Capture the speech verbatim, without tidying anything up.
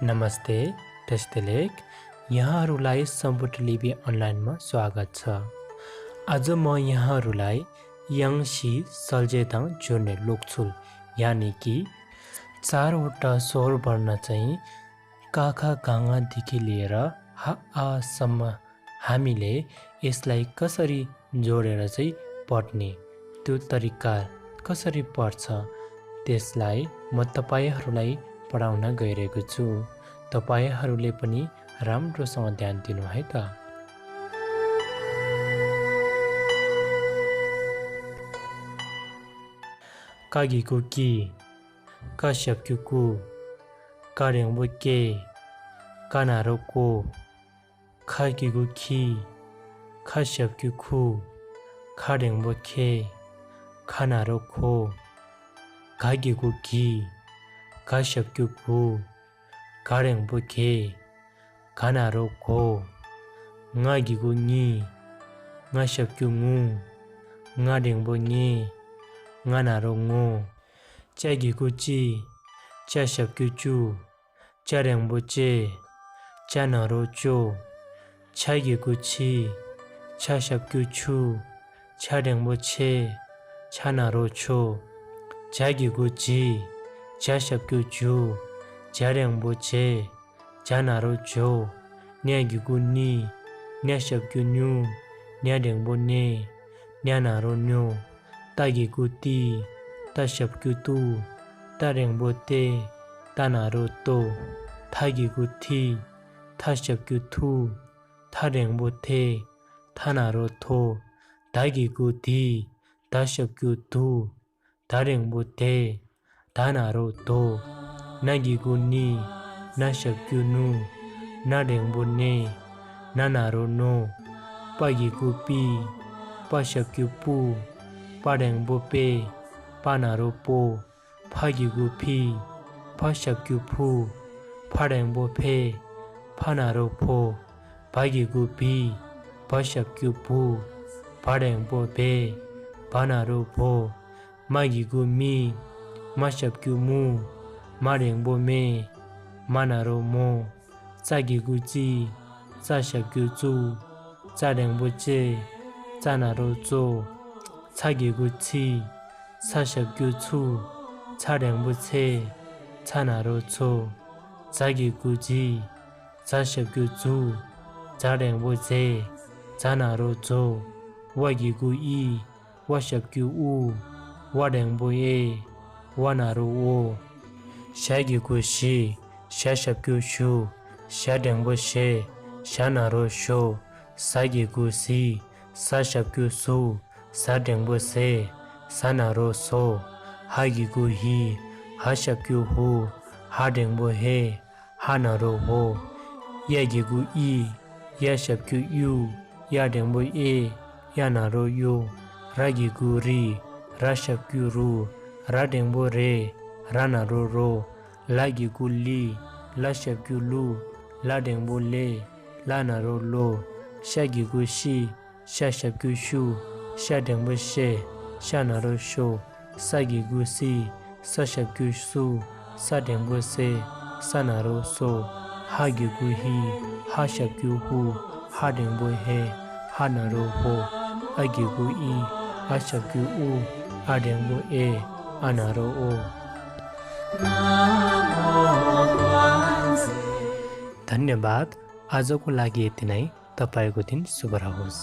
नमस्ते, त्यस्तै लेख। यहाँहरूलाई सम्पुट लिपि अनलाइनमा स्वागत छ। आज म यहाँहरूलाई याङ्सी सल्जेदाङ जोड्ने लोकछुल, यानि कि चारवटा स्वर वर्ण चाहिँ काखा गाङादेखि लिएर हा आसम्म हामीले यसलाई कसरी जोडेर चाहिँ पढ्ने, त्यो तरिका कसरी पढ्छ, त्यसलाई म तपाईँहरूलाई पढाउन गइरहेको छु। तपाईँहरूले पनि राम्रोसँग ध्यान दिनु है त। ཀ་གི་གུ་ཀི། ཀ་ཞབས་ཀྱུ་ཀུ། ཀ་འགྲེང་བུ་ཀེ། ཀ་ན་རོ་ཀོ། ཁ་གི་གུ་ཁི། ཁ་ཞབས་ཀྱུ་ཁུ། ཁ་འགྲེང་བུ་ཁེ། ཁ་ན་རོ་ཁོ། ག་གི་གུ་གི། ག་ཞབས་ཀྱུ་གུ། ག་འགྲེང་བུ་གེ། ག་ན་རོ་གོ། ང་གི་གུ་ངི། ང་ཞབས་ཀྱུ་ངུ། ང་འགྲེང་བུ་ངེ། ང་ན་རོ་ངོ། ཅ་གི་གུ་ཅི། ཅ་ཞབས་ཀྱུ་ཅུ། ཅ་འགྲེང་བུ་ཅེ། ཅ་ན་རོ་ཅོ། ཆ་གི་གུ་ཆི། ཆ་ཞབས་ཀྱུ་ཆུ། ཆ་འགྲེང་བུ་ཆེ། ཆ་ན་རོ་ཆོ། ཇ་གི་གུ་ཇི། ཇ་ཞབས་ཀྱུ་ཇུ། ཇ་འགྲེང་བུ་ཇེ། ཇ་ན་རོ་ཇོ། ཉ་གི་གུ་ཉི། ཉ་ཞབས་ཀྱུ་ཉུ། ཉ་འགྲེང་བུ་ཉེ། ཉ་ན་རོ་ཉོ། ཏ་གི་གུ་ཏི། ཏ་ཞབས་ཀྱུ་ཏུ། ཏ་འགྲེང་བུ་ཏེ། ཏ་ན་རོ་ཏོ། ཐ་གི་གུ་ཐི། ཐ་ཞབས་ཀྱུ་ཐུ། ཐ་འགྲེང་བུ་ཐེ། ཐ་ན་རོ་ཐོ། ད་གི་གུ་དི། ད་ཞབས་ཀྱུ་དུ། ད་འགྲེང་བུ་དེ། ད་ན་རོ་དོ། ན་གི་གུ་ནི། ན་ཞབས་ཀྱུ་ནུ། ན་འགྲེང་བུ་ནེ། ན་ན་རོ་ནོ། པ་གི་གུ་པི། པ་ཞབས་ཀྱུ་པུ། པ་འགྲེང་བུ་པེ། པ་ན་རོ་པོ། ཕ་གི་གུ་ཕི། ཕ་ཞབས་ཀྱུ་ཕུ། ཕ་འགྲེང་བུ་ཕེ། ཕ་ན་རོ་ཕོ། བ་གི་གུ་བི། བ་ཞབས་ཀྱུ་བུ། བ་འགྲེང་བུ་བེ། བ་ན་རོ་བོ། མ་གི་གུ་མི། མ་ཞབས་ཀྱུ་མུ། མ་འགྲེང་བུ་མེ། མ་ན་རོ་མོ། ཙ་གི་གུ་ཙི། ཙ་ཞབས་ཀྱུ་ཙུ། ཙ་འགྲེང་བུ་ཙེ། ཙ་ན་རོ་ཙོ། ཚ་གི་གུ་ཚི། ཚ་ཞབས་ཀྱུ་ཚུ། ཚ་འགྲེང་བུ་ཚེ། ཚ་ན་རོ་ཚོ། ཛ་གི་གུ་ཛི། ཛ་ཞབས་ཀྱུ་ཛུ། ཛ་འགྲེང་བུ་ཛེ། ཛ་ན་རོ་ཛོ། ཝ་གི་གུ་ཨི། ཝ་ཞབས་ཀྱུ་ཨུ། ཝ་འགྲེང་བུ་ཨེ། ཝ་ན་རོ་ཝོ། ཞ་གི་གུ་ཞི། ཞ་ཞབས་ཀྱུ་ཞུ། ཞ་འགྲེང་བུ་ཞེ། ཞ་ན་རོ་ཞོ། ཟ་གི་གུ་ཟི། ཟ་ཞབས་ཀྱུ་ཟུ། ཟ་འགྲེང་བུ་ཟེ། ཟ་ན་རོ་ཟོ། ཧ་གི་གུ་ཧི། ཧ་ཞབས་ཀྱུ་ཧུ། ཧ་འགྲེང་བུ་ཧེ། ཧ་ན་རོ་ཧོ། ཡ་གི་གུ་ཡི། ཡ་ཞབས་ཀྱུ་ཡུ། ཡ་འགྲེང་བུ་ཡེ། ཡ་ན་རོ་ཡོ། ར་གི་གུ་རི། ར་ཞབས་ཀྱུ་རུ། ར་འགྲེང་བུ་རེ། ར་ན་རོ་རོ། ལ་གི་གུ་ལི། ལ་ཞབས་ཀྱུ་ལུ། ལ་འགྲེང་བུ་ལེ། ལ་ན་རོ་ལོ། ཤ་གི་གུ་ཤི། ཤ་ཞབས་ཀྱུ་ཤུ། ཤ་འགྲེང་བུ་ཤེ། ཤ་ན་རོ་ཤོ། ས་གི་གུ་སི། ས་ཞབས་ཀྱུ་སུ། ས་འགྲེང་བུ་སེ། ས་ན་རོ་སོ། ཧ་གི་གུ་ཧི། ཧ་ཞབས་ཀྱུ་ཧུ། ཧ་འགྲེང་བུ་ཧེ། ཧ་ན་རོ་ཧོ། ཨ་གི་གུ་ཨི། ཨ་ཞབས་ཀྱུ་ཨུ། ཨ་འགྲེང་བུ་ཨེ། ཨ་ན་རོ་ཨོ། धन्यवाद। आजको लागि यति नै। तपाईँको दिन शुभ रहोस्।